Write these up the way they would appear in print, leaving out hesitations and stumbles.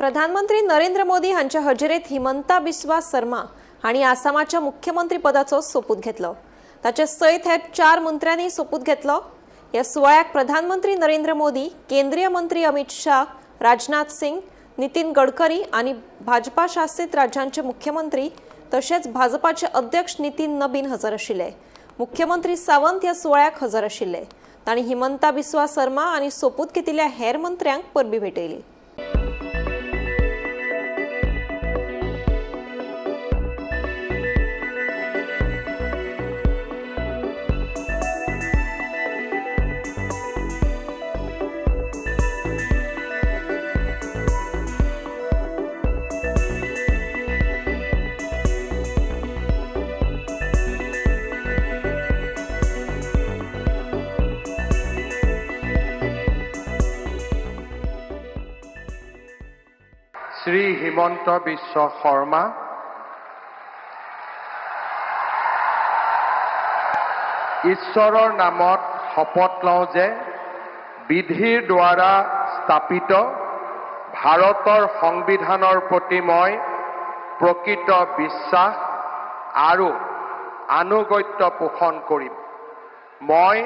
प्रधानमंत्री नरेंद्र मोदी हांच्या हजेरेत हिमंता बिस्वा शर्मा हांणी आसामाच्या मुख्यमंत्रीपदाचो सोपूत घेतलो. ताचे सयत हेर 4 मंत्र्यांनी सोपूत घेतलो. ह्या सुवाळ्याक प्रधानमंत्री नरेंद्र मोदी, केंद्रीय मंत्री अमित शाह, राजनाथ सिंग, नितीन गडकरी आनी भाजपा शासित राज्यांचे मुख्यमंत्री तशेंच भाजपाचे अध्यक्ष नितीन नबीन हजर आशिल्ले. मुख्यमंत्री सावंत ह्या सुवाळ्याक हजर आशिल्ले. तांणी हिमंता बिस्वा शर्मा आनी सोपूत घेतिल्ल्या हेर मंत्र्यांक परबीं भेटयली. শ্ৰী হিমন্ত বিশ্ব শৰ্মা, ঈশ্বৰৰ নামত শপত লওঁ যে বিধিৰ দ্বাৰা স্থাপিত ভাৰতৰ সংবিধানৰ প্ৰতি মই প্ৰকৃত বিশ্বাস আৰু আনুগত্য পোষণ কৰিম। মই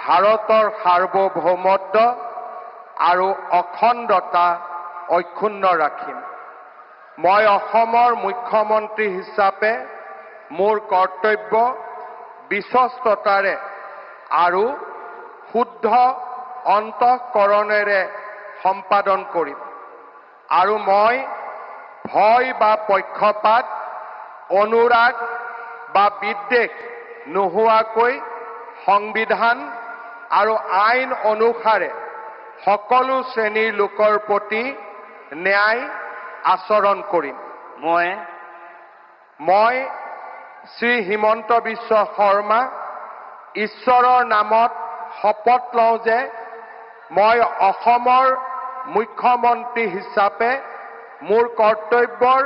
ভাৰতৰ সাৰ্বভৌমত্ব আৰু অখণ্ডতা অক্ষুণ্ণ ৰাখিম। মই অসমৰ মুখ্যমন্ত্ৰী হিচাপে মোৰ কৰ্তব্য বিশ্বস্ততাৰে আৰু শুদ্ধ অন্তঃকৰণেৰে সম্পাদন কৰিম আৰু মই ভয় বা পক্ষপাত, অনুৰাগ বা বিদ্বেষ নোহোৱাকৈ সংবিধান আৰু আইন অনুসাৰে সকলো শ্ৰেণীৰ লোকৰ প্ৰতি ন্যায় আচৰণ কৰিম। মই শ্ৰী হিমন্ত বিশ্ব শৰ্মা ঈশ্বৰৰ নামত শপত লওঁ যে মই অসমৰ মুখ্যমন্ত্ৰী হিচাপে মোৰ কৰ্তব্যৰ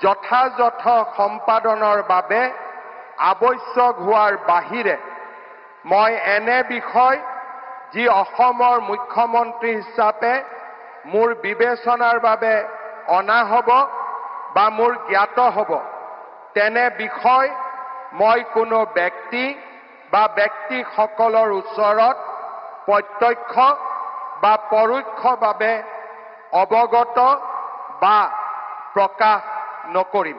যথাযথ সম্পাদনৰ বাবে আৱশ্যক হোৱাৰ বাহিৰে মই এনে বিষয় যি অসমৰ মুখ্যমন্ত্ৰী হিচাপে মোৰ বিবেচনাৰ বাবে অনা হ'ব বা মোৰ জ্ঞাত হ'ব তেনে বিষয় মই কোনো ব্যক্তি বা ব্যক্তিসকলৰ ওচৰত প্ৰত্যক্ষ বা পৰোক্ষভাৱে অৱগত বা প্ৰকাশ নকৰিম।